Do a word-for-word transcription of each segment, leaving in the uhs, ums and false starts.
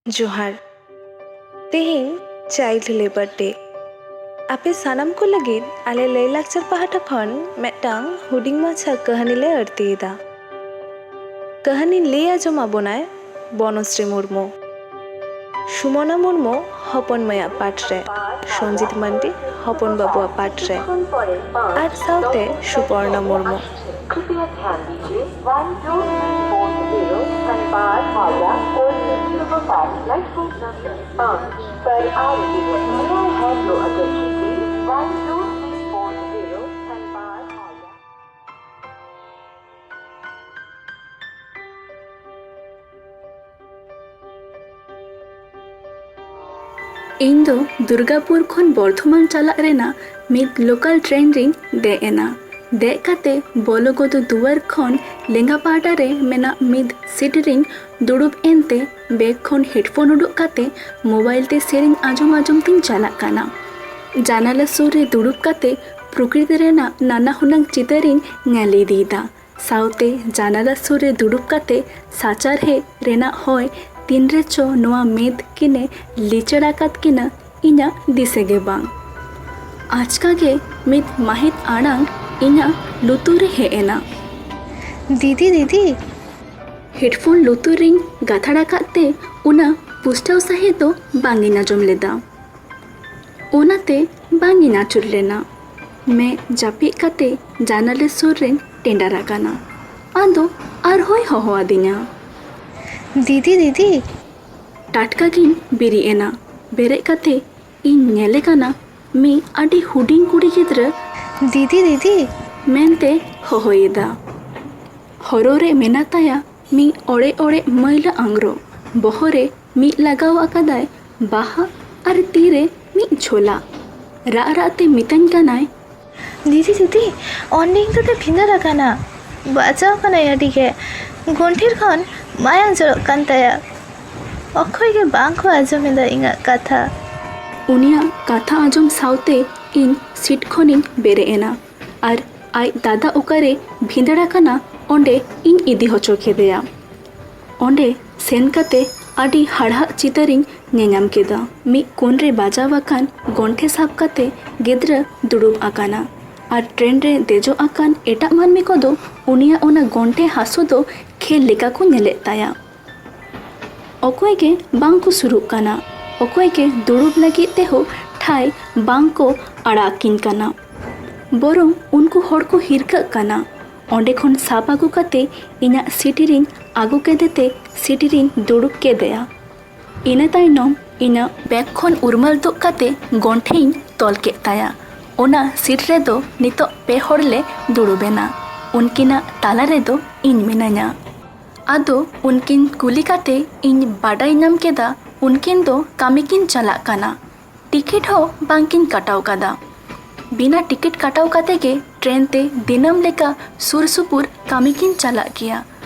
ᱡᱚᱦᱟᱨ᱾ ᱛᱮᱦᱮᱧ Child Labour Day᱾ ᱟᱯᱮ ᱥᱟᱱᱟᱢ ᱠᱚ ᱞᱟᱹᱜᱤᱫ ᱟᱞᱮ ᱞᱟᱹᱭᱼᱞᱟᱠᱪᱟᱨ ᱯᱟᱦᱴᱟ ᱠᱷᱚᱱ ᱢᱤᱫᱴᱟᱝ ᱦᱩᱰᱤᱧ ᱢᱟᱪᱷᱟ ᱠᱟᱹᱦᱱᱤ ᱞᱮ ᱟᱹᱲᱛᱤᱭᱮᱫᱟ᱾ ᱠᱟᱹᱦᱱᱤ ᱞᱟᱹᱭ ᱟᱸᱡᱚᱢ ᱟᱵᱚᱱᱟᱭ ᱵᱚᱱᱚᱥᱨᱤ ᱢᱩᱨᱢᱩ᱾ ᱥᱩᱢᱚᱱᱟ ᱢᱩᱨᱢᱩ ᱦᱚᱯᱚᱱ ᱢᱟᱹᱭᱟᱜ ᱯᱟᱴ ᱨᱮ, ᱥᱚᱧᱡᱤᱛ ᱢᱟᱱᱰᱤ ᱦᱚᱯᱚᱱ ᱵᱟᱹᱵᱩᱣᱟᱜ ᱯᱟᱴ ᱨᱮ, ᱟᱨ ᱥᱟᱶᱛᱮ ᱥᱩᱯᱚᱨᱬᱟ ᱢᱩᱨᱢᱩ᱾ कृपया ध्यान दीजिए, one two three four zero Dhanbad Howrah Kolkata superfast express number पाँच पर आ रही है। कृपया ध्यान दो अगरची one two three four zero Dhanbad Howrah. ᱤᱧ ᱫᱚ ᱫᱩᱨᱜᱟᱯᱩᱨ ᱠᱷᱚᱱ ᱵᱚᱨᱫᱷᱚᱢᱟᱱ ᱪᱟᱞᱟᱜ ᱨᱮᱱᱟᱜ ᱢᱤᱫ ᱞᱳᱠᱟᱞ ᱴᱨᱮᱱ ᱨᱤᱧ ᱫᱮᱡ ᱮᱱᱟ᱾ ᱫᱮᱡ ᱠᱟᱛᱮ ᱵᱚᱞᱚ ᱜᱚᱫᱚ ᱫᱩᱣᱟᱹᱨ ᱠᱷᱚᱱ ᱞᱮᱸᱜᱟ ᱯᱟᱦᱴᱟ ᱨᱮ ᱢᱮᱱᱟᱜ ᱢᱤᱫ ᱥᱤᱴ ᱨᱤᱧ ᱫᱩᱲᱩᱵ ᱮᱱᱛᱮ ᱵᱮᱜᱽ ᱠᱷᱚᱱ ᱦᱮᱰᱯᱷᱳᱱ ᱩᱰᱩᱠ ᱠᱟᱛᱮ ᱢᱳᱵᱟᱭᱤᱞ ᱛᱮ ᱥᱮᱨᱮᱧ ᱟᱸᱡᱚᱢ ᱟᱸᱡᱚᱢ ᱛᱤᱧ ᱪᱟᱞᱟᱜ ᱠᱟᱱᱟ᱾ ᱡᱟᱱᱟᱞᱟ ᱥᱩᱨ ᱨᱮ ᱫᱩᱲᱩᱵ ᱠᱟᱛᱮ ᱯᱨᱚᱠᱨᱤᱛᱤ ᱨᱮᱱᱟᱜ ᱱᱟᱱᱟ ᱦᱩᱱᱟᱹᱝ ᱪᱤᱛᱟᱹᱨᱤᱧ ᱧᱮᱞ ᱤᱫᱤᱭᱮᱫᱟ᱾ ᱥᱟᱶᱛᱮ ᱡᱟᱱᱟᱞᱟ ᱥᱩᱨ ᱨᱮ ᱫᱩᱲᱩᱵ ᱠᱟᱛᱮ ᱥᱟᱪᱟᱨᱦᱮᱫ ᱨᱮᱱᱟᱜ ᱦᱚᱭ ᱛᱤᱱ ᱨᱮᱪᱚ ᱱᱚᱣᱟ ᱢᱮᱫ ᱠᱤᱱᱮ ᱞᱤᱪᱟᱹᱲ ᱟᱠᱟᱫ ᱠᱤᱱᱟ, ᱤᱧᱟᱹᱜ ᱫᱤᱥᱟᱹ ᱜᱮ ᱵᱟᱝ᱾ ᱟᱪᱠᱟ ᱜᱮ ᱢᱤᱫ ᱢᱟᱹᱦᱤᱛ ᱟᱲᱟᱝ ᱤᱧᱟᱹᱜ ᱞᱩᱛᱩᱨ ᱨᱮ ᱦᱮᱡ ᱮᱱᱟ᱾ ᱫᱤᱫᱤ, ᱫᱤᱫᱤ! ᱦᱮᱰᱯᱷᱳᱱ ᱞᱩᱛᱩᱨ ᱨᱤᱧ ᱜᱟᱛᱷᱟᱲ ᱟᱠᱟᱫ ᱛᱮ ᱩᱱᱟᱹᱜ ᱯᱩᱥᱴᱟᱹᱣ ᱥᱟᱹᱦᱤᱡ ᱫᱚ ᱵᱟᱝ ᱤᱧ ᱟᱸᱡᱚᱢ ᱞᱮᱫᱟ᱾ ᱚᱱᱟᱛᱮ ᱵᱟᱝ ᱤᱧ ᱟᱹᱪᱩᱨ ᱞᱮᱱᱟ᱾ ᱢᱮᱫ ᱡᱟᱹᱯᱤᱫ ᱠᱟᱛᱮ ᱡᱟᱱᱟᱞᱟ ᱥᱩᱨ ᱨᱮᱧ ᱴᱮᱸᱰᱟᱨ ᱟᱠᱟᱱᱟ᱾ ᱟᱫᱚ ᱟᱨᱦᱚᱸᱭ ᱦᱚᱦᱚ ᱟᱹᱫᱤᱧᱟ᱾ ᱫᱤᱫᱤ, ᱫᱤᱫᱤ! ᱴᱟᱴᱠᱟ ᱜᱤᱧ ᱵᱮᱨᱮᱫ ᱮᱱᱟ᱾ ᱵᱮᱨᱮᱫ ᱠᱟᱛᱮ ᱤᱧ ᱧᱮᱞᱮ ᱠᱟᱱᱟ ᱢᱤᱫ ᱟᱹᱰᱤ ᱦᱩᱰᱤᱧ ᱠᱩᱲᱤ ᱜᱤᱫᱽᱨᱟᱹ ᱫᱤᱫᱤ, ᱫᱤᱫᱤ! ᱢᱮᱱᱛᱮ ᱦᱚᱦᱚᱭᱮᱫᱟ᱾ ᱦᱚᱨᱚᱜ ᱨᱮ ᱢᱮᱱᱟᱜ ᱛᱟᱭᱟ ᱢᱤᱫ ᱚᱲᱮᱡ ᱚᱲᱮᱡ ᱢᱟᱹᱭᱞᱟᱹ ᱟᱝᱨᱚᱵ, ᱵᱚᱦᱚᱜ ᱨᱮ ᱢᱤᱫ ᱞᱟᱜᱟᱣ ᱟᱠᱟᱫᱟᱭ ᱵᱟᱦᱟ ᱟᱨ ᱛᱤᱨᱮ ᱢᱤᱫ ᱡᱷᱚᱞᱟ᱾ ᱨᱟᱜ ᱨᱟᱜ ᱛᱮ ᱢᱮᱛᱟᱹᱧ ᱠᱟᱱᱟᱭ, ᱫᱤᱫᱤ, ᱫᱤᱫᱤ, ᱚᱱᱰᱤᱝ ᱫᱚ ᱵᱷᱤᱸᱫᱟᱹᱲ ᱟᱠᱟᱱᱟ, ᱵᱟᱡᱟᱣ ᱠᱟᱱᱟᱭ ᱟᱹᱰᱤ ᱜᱮ, ᱜᱚᱱᱴᱷᱤᱨ ᱠᱷᱚᱱ ᱢᱟᱭᱟᱝ ᱡᱚᱨᱚᱜ ᱠᱟᱱ ᱛᱟᱭᱟ, ᱚᱠᱚᱭ ᱜᱮ ᱵᱟᱝ ᱠᱚ ᱟᱸᱡᱚᱢ ᱮᱫᱟ ᱤᱧᱟᱹᱜ ᱠᱟᱛᱷᱟ᱾ ᱩᱱᱤᱭᱟᱜ ᱠᱟᱛᱷᱟ ᱟᱸᱡᱚᱢ ᱥᱟᱶᱛᱮ ᱤᱧ ᱥᱤᱴ ᱠᱷᱚᱱᱤᱧ ᱵᱮᱨᱮᱫ ᱮᱱᱟ ᱟᱨ ᱟᱡ ᱫᱟᱫᱟ ᱚᱠᱟᱨᱮ ᱵᱷᱤᱸᱫᱟᱹᱲ ᱟᱠᱟᱱᱟ, ᱚᱸᱰᱮ ᱤᱧ ᱤᱫᱤ ᱦᱚᱪᱚ ᱠᱮᱫᱮᱭᱟ᱾ ᱚᱸᱰᱮ ᱥᱮᱱ ᱠᱟᱛᱮ ᱟᱹᱰᱤ ᱦᱟᱲᱦᱟᱜ ᱪᱤᱛᱟᱹᱨᱤᱧ ᱧᱮᱧᱟᱢ ᱠᱮᱫᱟ᱾ ᱢᱤᱫ ᱠᱳᱱ ᱨᱮ ᱵᱟᱡᱟᱣ ᱟᱠᱟᱱ ᱜᱚᱱᱴᱷᱮ ᱥᱟᱵ ᱠᱟᱛᱮ ᱜᱤᱫᱽᱨᱟᱹ ᱫᱩᱲᱩᱵ ᱟᱠᱟᱱᱟ ᱟᱨ ᱴᱨᱮᱱ ᱨᱮ ᱫᱮᱡᱚᱜ ᱟᱠᱟᱱ ᱮᱴᱟᱜ ᱢᱟᱹᱱᱢᱤ ᱠᱚᱫᱚ ᱩᱱᱤᱭᱟᱜ ᱚᱱᱟ ᱜᱚᱱᱴᱷᱮ ᱦᱟᱹᱥᱩ ᱫᱚ ᱠᱷᱮᱞ ᱞᱮᱠᱟ ᱠᱚ ᱧᱮᱞᱮᱫ ᱛᱟᱭᱟ᱾ ᱚᱠᱚᱭ ᱜᱮ ᱵᱟᱝ ᱠᱚ ᱥᱩᱨᱩᱜ ᱠᱟᱱᱟ, ᱚᱠᱚᱭ ᱜᱮ ᱫᱩᱲᱩᱵ ᱞᱟᱹᱜᱤᱫ ᱛᱮᱦᱚᱸ ᱴᱷᱟᱭ ᱵᱟᱝ ᱠᱚ ᱟᱲᱟᱜ ᱟᱹᱠᱤᱧ ᱠᱟᱱᱟ᱾ ᱵᱚᱨᱚᱝ ᱩᱱᱠᱩ ᱦᱚᱲ ᱠᱚ ᱦᱤᱨᱠᱟᱹᱜ ᱠᱟᱱᱟ᱾ ᱚᱸᱰᱮ ᱠᱷᱚᱱ ᱥᱟᱵ ᱟᱹᱜᱩ ᱠᱟᱛᱮ ᱤᱧᱟᱹᱜ ᱥᱤᱴ ᱨᱤᱧ ᱟᱹᱜᱩ ᱠᱮᱫᱮ ᱛᱮ ᱥᱤᱴ ᱨᱤᱧ ᱫᱩᱲᱩᱵ ᱠᱮᱫᱮᱭᱟ᱾ ᱤᱱᱟᱹ ᱛᱟᱭᱱᱚᱢ ᱤᱧᱟᱹᱜ ᱵᱮᱜᱽ ᱠᱷᱚᱱ ᱩᱨᱢᱟᱞ ᱛᱩᱫ ᱠᱟᱛᱮ ᱜᱚᱱᱴᱷᱮᱧ ᱛᱚᱞ ᱠᱮᱫ ᱛᱟᱭᱟ᱾ ᱚᱱᱟ ᱥᱤᱴ ᱨᱮᱫᱚ ᱱᱤᱛᱚᱜ ᱯᱮ ᱦᱚᱲ ᱞᱮ ᱫᱩᱲᱩᱵ ᱮᱱᱟ᱾ ᱩᱱᱠᱤᱱᱟᱜ ᱛᱟᱞᱟ ᱨᱮᱫᱚ ᱤᱧ ᱢᱤᱱᱟᱹᱧᱟ᱾ ᱟᱫᱚ ᱩᱱᱠᱤᱱ ᱠᱩᱞᱤ ᱠᱟᱛᱮ ᱤᱧ ᱵᱟᱰᱟᱭ ᱧᱟᱢ ᱠᱮᱫᱟ ᱩᱱᱠᱤᱱ ᱫᱚ ᱠᱟᱹᱢᱤ ᱠᱤᱱ ᱪᱟᱞᱟᱜ ᱠᱟᱱᱟ᱾ ᱴᱤᱠᱤᱴ ᱦᱚᱸ ᱵᱟᱝ ᱠᱤᱱ ᱠᱟᱴᱟᱣ ᱠᱟᱫᱟ᱾ ᱵᱤᱱᱟ ᱴᱤᱠᱤᱴ ᱠᱟᱴᱟᱣ ᱠᱟᱛᱮ ᱜᱮ ᱴᱨᱮᱱ ᱛᱮ ᱫᱤᱱᱟᱹᱢ ᱞᱮᱠᱟ ᱥᱩᱨ ᱥᱩᱯᱩᱨ ᱠᱟᱹᱢᱤ ᱠᱤᱱ ᱪᱟᱞᱟᱜ ᱜᱮᱭᱟ᱾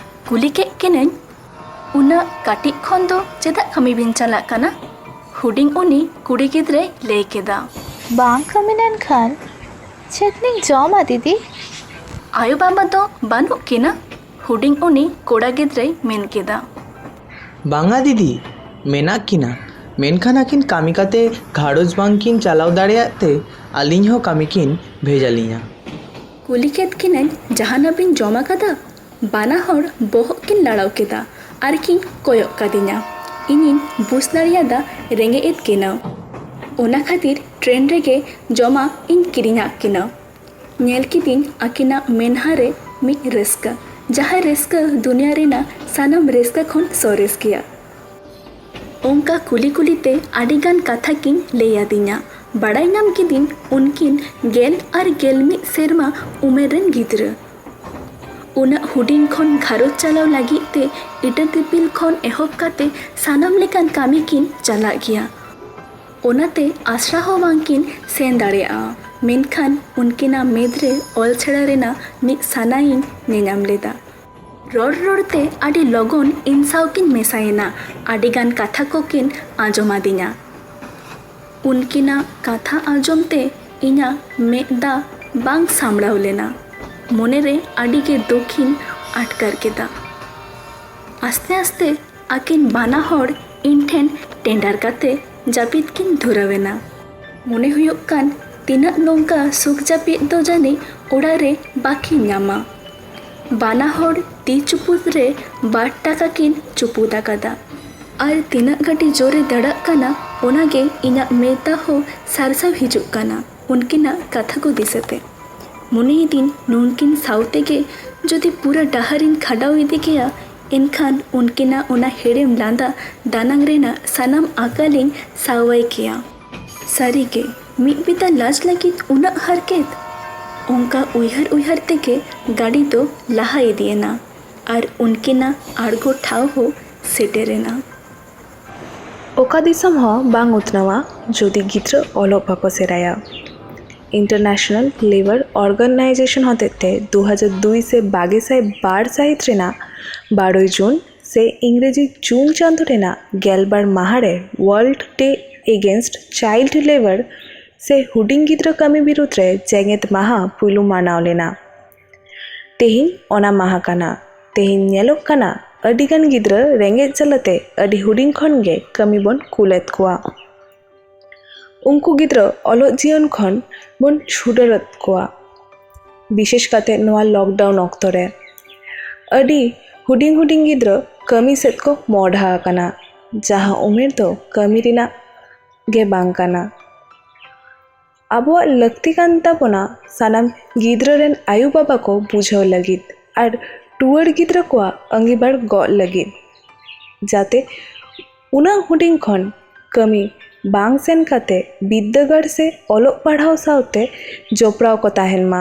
ᱠᱩᱞᱤ ᱠᱮᱫ ᱠᱤᱱᱟᱹᱧ, "ᱩᱱᱟᱹᱜ ᱠᱟᱹᱴᱤᱡ ᱠᱷᱚᱱ ᱫᱚ ᱪᱮᱫᱟᱜ ᱠᱟᱹᱢᱤ ᱵᱤᱱ ᱪᱟᱞᱟᱜ ᱠᱟᱱᱟ?" ᱦᱩᱰᱤᱧ ᱩᱱᱤ ᱠᱩᱲᱤ ᱜᱤᱫᱽᱨᱟᱹᱭ ᱞᱟᱹᱭ ᱠᱮᱫᱟ᱾ ᱵᱟᱝ ᱠᱟᱹᱢᱤ ᱞᱮᱱᱠᱷᱟᱱ ᱪᱮᱫ ᱞᱤᱧ ᱡᱚᱢᱟ, ᱫᱤᱫᱤ? ᱟᱭᱳ ᱵᱟᱵᱟ ᱫᱚ ᱵᱟᱹᱱᱩᱜ ᱠᱤᱱᱟ? ᱦᱩᱰᱤᱧ ᱩᱱᱤ ᱠᱚᱲᱟ ᱜᱤᱫᱽᱨᱟᱹᱭ ᱢᱮᱱ ᱠᱮᱫᱟ᱾ ᱵᱟᱝᱟ ᱫᱤᱫᱤ, ᱢᱮᱱᱟᱜ ᱠᱤᱱᱟ, ᱢᱮᱱᱠᱷᱟᱱ ᱟᱹᱠᱤᱱ ᱠᱟᱹᱢᱤ ᱠᱟᱛᱮ ᱜᱷᱟᱨᱚᱸᱡᱽ ᱵᱟᱝ ᱠᱤᱱ ᱪᱟᱞᱟᱣ ᱫᱟᱲᱮᱭᱟᱜ ᱛᱮ ᱟᱹᱞᱤᱧ ᱦᱚᱸ ᱠᱟᱹᱢᱤ ᱠᱤᱱ ᱵᱷᱮᱡᱟ ᱞᱤᱧᱟ᱾ ᱠᱩᱞᱤ ᱠᱮᱫ ᱠᱤᱱᱟᱹᱧ, "ᱡᱟᱦᱟᱱᱟᱜ ᱵᱤᱱ ᱡᱚᱢ ᱟᱠᱟᱫᱟ?" ᱵᱟᱱᱟ ᱦᱚᱲ ᱵᱚᱦᱚᱜ ᱠᱤᱱ ᱞᱟᱲᱟᱣ ᱠᱮᱫᱟ ᱟᱨ ᱠᱤᱱ ᱠᱚᱭᱚᱜ ᱠᱟᱫᱤᱧᱟ᱾ ᱤᱧᱤᱧ ᱵᱩᱡᱽ ᱫᱟᱲᱮᱭᱟᱫᱟ ᱨᱮᱸᱜᱮᱡ ᱮᱫ ᱠᱤᱱᱟ᱾ ᱚᱱᱟ ᱠᱷᱟᱹᱛᱤᱨ ᱴᱨᱮᱱ ᱨᱮᱜᱮ ᱡᱚᱢᱟᱜ ᱤᱧ ᱠᱤᱨᱤᱧᱟᱜ ᱠᱤᱱᱟ᱾ ᱧᱮᱞ ᱠᱤᱫᱤᱧ ᱟᱹᱠᱤᱱᱟᱜ ᱢᱮᱫᱦᱟ ᱨᱮ ᱢᱤᱫ ᱨᱟᱹᱥᱠᱟᱹ, ᱡᱟᱦᱟᱸ ᱨᱟᱹᱥᱠᱟᱹ ᱫᱩᱱᱤᱭᱟᱹ ᱨᱮᱱᱟᱜ ᱥᱟᱱᱟᱢ ᱨᱟᱹᱥᱠᱟᱹ ᱠᱷᱚᱱ ᱥᱚᱨᱮᱥ ᱜᱮᱭᱟ᱾ ᱚᱱᱠᱟ ᱠᱩᱞᱤ ᱠᱩᱞᱤᱛᱮ ᱟᱹᱰᱤᱜᱟᱱ ᱠᱟᱛᱷᱟ ᱠᱤᱱ ᱞᱟᱹᱭ ᱟᱹᱫᱤᱧᱟ᱾ ᱵᱟᱲᱟᱭ ᱧᱟᱢ ᱠᱤᱫᱤᱧ ᱩᱱᱠᱤᱱ ᱜᱮᱞ ᱟᱨ ᱜᱮᱞ ᱢᱤᱫ ᱥᱮᱨᱢᱟ ᱩᱢᱮᱨ ᱨᱮᱱ ᱜᱤᱫᱽᱨᱟᱹ᱾ ᱩᱱᱟᱹᱜ ᱦᱩᱰᱤᱧ ᱠᱷᱚᱱ ᱜᱷᱟᱨᱚᱸᱡᱽ ᱪᱟᱞᱟᱣ ᱞᱟᱹᱜᱤᱫ ᱛᱮ ᱤᱴᱟᱹ ᱫᱤᱯᱤᱞ ᱠᱷᱚᱱ ᱮᱦᱚᱵ ᱠᱟᱛᱮ ᱥᱟᱱᱟᱢ ᱞᱮᱠᱟᱱ ᱠᱟᱹᱢᱤ ᱠᱤᱱ ᱪᱟᱞᱟᱜ ᱜᱮᱭᱟ᱾ ᱚᱱᱟᱛᱮ ᱟᱥᱲᱟ ᱦᱚᱸ ᱵᱟᱝ ᱠᱤᱱ ᱥᱮᱱ ᱫᱟᱲᱮᱭᱟᱜᱼᱟ᱾ ᱢᱮᱱᱠᱷᱟᱱ ᱩᱱᱠᱤᱱᱟᱜ ᱢᱮᱫ ᱨᱮ ᱚᱞ ᱪᱷᱟᱲᱟ ᱨᱮᱱᱟᱜ ᱢᱤᱫ ᱥᱟᱱᱟᱭᱤᱧ ᱧᱮᱧᱟᱢ ᱞᱮᱫᱟ᱾ ᱨᱚᱲ ᱨᱚᱲᱛᱮ ᱟᱹᱰᱤ ᱞᱚᱜᱚᱱ ᱤᱧ ᱥᱟᱶ ᱠᱤᱱ ᱢᱮᱥᱟᱭᱮᱱᱟ᱾ ᱟᱹᱰᱤᱜᱟᱱ ᱠᱟᱛᱷᱟ ᱠᱚ ᱠᱤᱱ ᱟᱸᱡᱚᱢ ᱟᱹᱫᱤᱧᱟ᱾ ᱩᱱᱠᱤᱱᱟᱜ ᱠᱟᱛᱷᱟ ᱟᱸᱡᱚᱢ ᱛᱮ ᱤᱧᱟᱹᱜ ᱢᱮᱫ ᱫᱟᱜ ᱵᱟᱝ ᱥᱟᱢᱲᱟᱣ ᱞᱮᱱᱟ᱾ ᱢᱚᱱᱮᱨᱮ ᱟᱹᱰᱤ ᱜᱮ ᱫᱩᱠᱷᱤᱧ ᱟᱴᱠᱟᱨ ᱠᱮᱫᱟ᱾ ᱟᱥᱛᱮ ᱟᱥᱛᱮ ᱟᱹᱠᱤᱱ ᱵᱟᱱᱟ ᱦᱚᱲ ᱤᱧ ᱴᱷᱮᱱ ᱴᱮᱸᱰᱟᱨ ᱠᱟᱛᱮ ᱡᱟᱹᱯᱤᱫ ᱠᱤᱱ ᱫᱷᱩᱨᱟᱹᱣ ᱮᱱᱟ᱾ ᱢᱚᱱᱮ ᱦᱩᱭᱩᱜ ᱠᱟᱱ, ᱛᱤᱱᱟᱹᱜ ᱱᱚᱝᱠᱟ ᱥᱩᱠ ᱡᱟᱹᱯᱤᱫ ᱫᱚ ᱡᱟᱹᱱᱤᱡ ᱚᱲᱟᱜ ᱨᱮ ᱵᱟᱹᱠᱤᱱ ᱧᱟᱢᱟ᱾ ᱵᱟᱱᱟ ᱦᱚᱲ ᱛᱤ ᱪᱩᱯᱩᱫ ᱨᱮ ᱵᱟᱨ ᱴᱟᱠᱟ ᱠᱤᱱ ᱪᱩᱯᱩᱫ ᱟᱠᱟᱫᱟ᱾ ᱟᱨ ᱛᱤᱱᱟᱹᱜ ᱜᱟᱹᱰᱤ ᱡᱳᱨᱮ ᱫᱟᱹᱲᱟᱜ ᱠᱟᱱᱟ, ᱚᱱᱟᱜᱮ ᱤᱧᱟᱹᱜ ᱢᱮᱫ ᱦᱚᱸ ᱥᱟᱨᱥᱟᱣ ᱦᱤᱡᱩᱜ ᱠᱟᱱᱟ ᱩᱱᱠᱤᱱᱟᱜ ᱠᱟᱛᱷᱟ ᱠᱚ ᱫᱤᱥᱟᱹᱛᱮ᱾ ᱢᱚᱱᱮᱭᱮᱫᱤᱧ, ᱱᱩᱝᱠᱤᱱ ᱥᱟᱶ ᱛᱮᱜᱮ ᱡᱩᱫᱤ ᱯᱩᱨᱟᱹ ᱰᱟᱦᱟᱨᱤᱧ ᱠᱷᱟᱸᱰᱟᱣ ᱤᱫᱤ ᱠᱮᱭᱟ, ᱮᱱᱠᱷᱟᱱ ᱩᱱᱠᱤᱱᱟᱜ ᱚᱱᱟ ᱦᱮᱲᱮᱢ ᱞᱟᱸᱫᱟ ᱫᱟᱱᱟᱝ ᱨᱮᱱᱟᱜ ᱥᱟᱱᱟᱢ ᱟᱠᱟᱞᱤᱧ ᱥᱟᱶᱟᱭ ᱠᱮᱭᱟ᱾ ᱥᱟᱹᱨᱤᱜᱮ, ᱢᱤᱫ ᱵᱤᱛᱟᱹ ᱞᱟᱡ ᱞᱟᱹᱜᱤᱫ ᱩᱱᱟᱹᱜ ᱦᱟᱨᱠᱮᱛ? ᱚᱱᱠᱟ ᱩᱭᱦᱟᱹᱨ ᱩᱭᱦᱟᱹᱨ ᱛᱮᱜᱮ ᱜᱟᱹᱰᱤ ᱫᱚ ᱞᱟᱦᱟ ᱤᱫᱤᱭᱮᱱᱟ ᱟᱨ ᱩᱱᱠᱤᱱᱟᱜ ᱟᱬᱜᱚ ᱴᱷᱟᱶ ᱦᱚᱸ ᱥᱮᱴᱮᱨᱮᱱᱟ᱾ ᱚᱠᱟ ᱫᱤᱥᱚᱢ ᱦᱚᱸ ᱵᱟᱝ ᱩᱛᱱᱟᱹᱣᱟ ᱡᱩᱫᱤ ᱜᱤᱫᱽᱨᱟᱹ ᱚᱞᱚᱜ ᱵᱟᱠᱚ ᱥᱮᱬᱟᱭᱟ᱾ International Labour Organization ᱦᱚᱛᱮᱡ ᱛᱮ ᱫᱩ ᱦᱟᱡᱟᱨ ᱫᱩᱭ ᱥᱮ ᱵᱟᱜᱮ ᱥᱟᱭ ᱵᱟᱨ ᱥᱟᱹᱦᱤᱛ ᱨᱮᱱᱟᱜ ᱵᱟᱨᱚᱭ ᱡᱩᱱ ᱥᱮ ᱤᱝᱨᱮᱡᱤ ᱡᱩᱱ ᱪᱟᱸᱫᱳ ᱨᱮᱱᱟᱜ ᱜᱮᱞᱵᱟᱨ ᱢᱟᱦᱟ ᱨᱮ World Day Against Child Labour ᱥᱮ ᱦᱩᱰᱤᱧ ᱜᱤᱫᱽᱨᱟᱹ ᱠᱟᱹᱢᱤ ᱵᱤᱨᱩᱫᱷ ᱨᱮ ᱡᱮᱜᱮᱛ ᱢᱟᱦᱟ ᱯᱩᱭᱞᱩ ᱢᱟᱱᱟᱣ ᱞᱮᱱᱟ᱾ ᱛᱮᱦᱮᱧ ᱚᱱᱟ ᱢᱟᱦᱟ ᱠᱟᱱᱟ᱾ ᱛᱮᱦᱮᱧ ᱧᱮᱞᱚᱜ ᱠᱟᱱᱟ, ᱟᱹᱰᱤᱜᱟᱱ ᱜᱤᱫᱽᱨᱟᱹ ᱨᱮᱸᱜᱮᱡ ᱡᱟᱞᱟᱛᱮ ᱟᱹᱰᱤ ᱦᱩᱰᱤᱧ ᱠᱷᱚᱱ ᱜᱮ ᱠᱟᱹᱢᱤ ᱵᱚᱱ ᱠᱩᱞᱮᱫ ᱠᱚᱣᱟ᱾ ᱩᱱᱠᱩ ᱜᱤᱫᱽᱨᱟᱹ ᱚᱞᱚᱜ ᱡᱤᱭᱚᱱ ᱠᱷᱚᱱ ᱵᱚᱱ ᱪᱷᱩᱰᱟᱹᱨᱮᱫ ᱠᱚᱣᱟ᱾ ᱵᱤᱥᱮᱥ ᱠᱟᱛᱮ ᱱᱚᱣᱟ lockdown ᱚᱠᱛᱚ ᱨᱮ ᱟᱹᱰᱤ ᱦᱩᱰᱤᱧ ᱦᱩᱰᱤᱧ ᱜᱤᱫᱽᱨᱟᱹ ᱠᱟᱹᱢᱤ ᱥᱮᱫ ᱠᱚ ᱢᱚᱦᱰᱟ ᱟᱠᱟᱱᱟ, ᱡᱟᱦᱟᱸ ᱩᱢᱮᱨ ᱫᱚ ᱠᱟᱹᱢᱤ ᱨᱮᱱᱟᱜ ᱜᱮ ᱵᱟᱝ ᱠᱟᱱᱟ᱾ ᱟᱵᱚᱣᱟᱜ ᱞᱟᱹᱠᱛᱤ ᱠᱟᱱ ᱛᱟᱵᱚᱱᱟ ᱥᱟᱱᱟᱢ ᱜᱤᱫᱽᱨᱟᱹ ᱨᱮᱱ ᱟᱭᱳᱼᱵᱟᱵᱟ ᱠᱚ ᱵᱩᱡᱷᱟᱹᱣ ᱞᱟᱹᱜᱤᱫ ᱟᱨ ᱴᱩᱣᱟᱹᱨ ᱜᱤᱫᱽᱨᱟᱹ ᱠᱚᱣᱟᱜ ᱟᱺᱜᱤᱵᱷᱟᱨ ᱜᱚᱜ ᱞᱟᱹᱜᱤᱫ, ᱡᱟᱛᱮ ᱩᱱᱟᱹᱜ ᱦᱩᱰᱤᱧ ᱠᱷᱚᱱ ᱠᱟᱹᱢᱤ ᱵᱟᱝ ᱥᱮᱱ ᱠᱟᱛᱮ ᱵᱤᱨᱫᱟᱹᱜᱟᱲ ᱥᱮ ᱚᱞᱚᱜ ᱯᱟᱲᱦᱟᱣ ᱥᱟᱶᱛᱮ ᱡᱚᱯᱲᱟᱣ ᱠᱚ ᱛᱟᱦᱮᱱ ᱢᱟ᱾